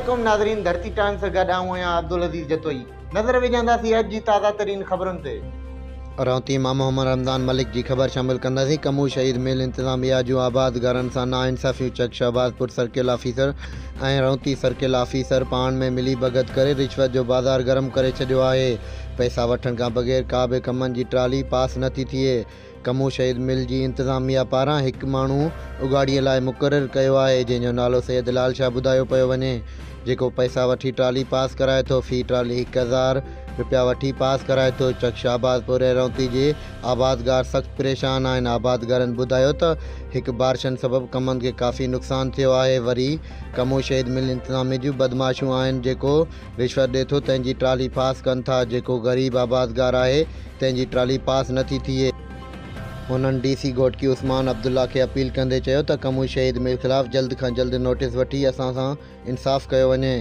عليڪم ناظرين ڌرتي ٽائيمز سان گڏ آئون آهيان عبدالعزيز جتوئي نظر وجهنداسين اڄ جي تازه ترين خبرن تي. رونتي مان محمد رمضان ملڪ جي خبر شامل ڪنداسين ڪمو شهيد مل انتظاميا جون آبادگارن سان ناانصافيون Chak Shahbazpur circle officer ۽ Raunti circle officer پاڻ ۾ ملي ڀڳت ڪري رشوت جو بازار گرم ڪري ڇڏيو آهي پئسا وٺڻ کان بغير ڪا به ڪمن جي ٽرالي پاس نه ٿي ٿئي ڪمو شهيد مل جي انتظاميا پاران هڪ ماڻهو اڳاڙيء لاء مقرر ڪيو آهي، جنهن جو نالو سيد لال شاهه ٻڌايو پيو وڃي، جيڪو پئسا وٺي ٽرالي پاس ڪرائي ٿو، في ٽرالي 1000 رپيا وٺي پاس ڪرائي ٿو، چڪ شهبازپور ۽ رونتي جي آبادگار سخت پريشان آهن، آبادگارن ٻڌايو ته هڪ بارشن سبب ڪمند کي ڪافي نقصان ٿيو آهي، وري ڪمو شهيد مل انتظاميا جون بدمعاشيون آهن، جيڪو رشوت ڏي ٿو تنهن جي ٽرالي پاس ڪن ٿا، جيڪو غريب آبادگار آهي تنهن جي ٽرالي پاس نه ٿي ٿئي. هنن ڊي سي گهوٽڪي عثمان عبدالله کي اپيل ڪندي چيو ته ڪمون شهيد مل خلاف جلد کان جلد نوٽيس وٺي اسان سان انصاف ڪيو وڃي.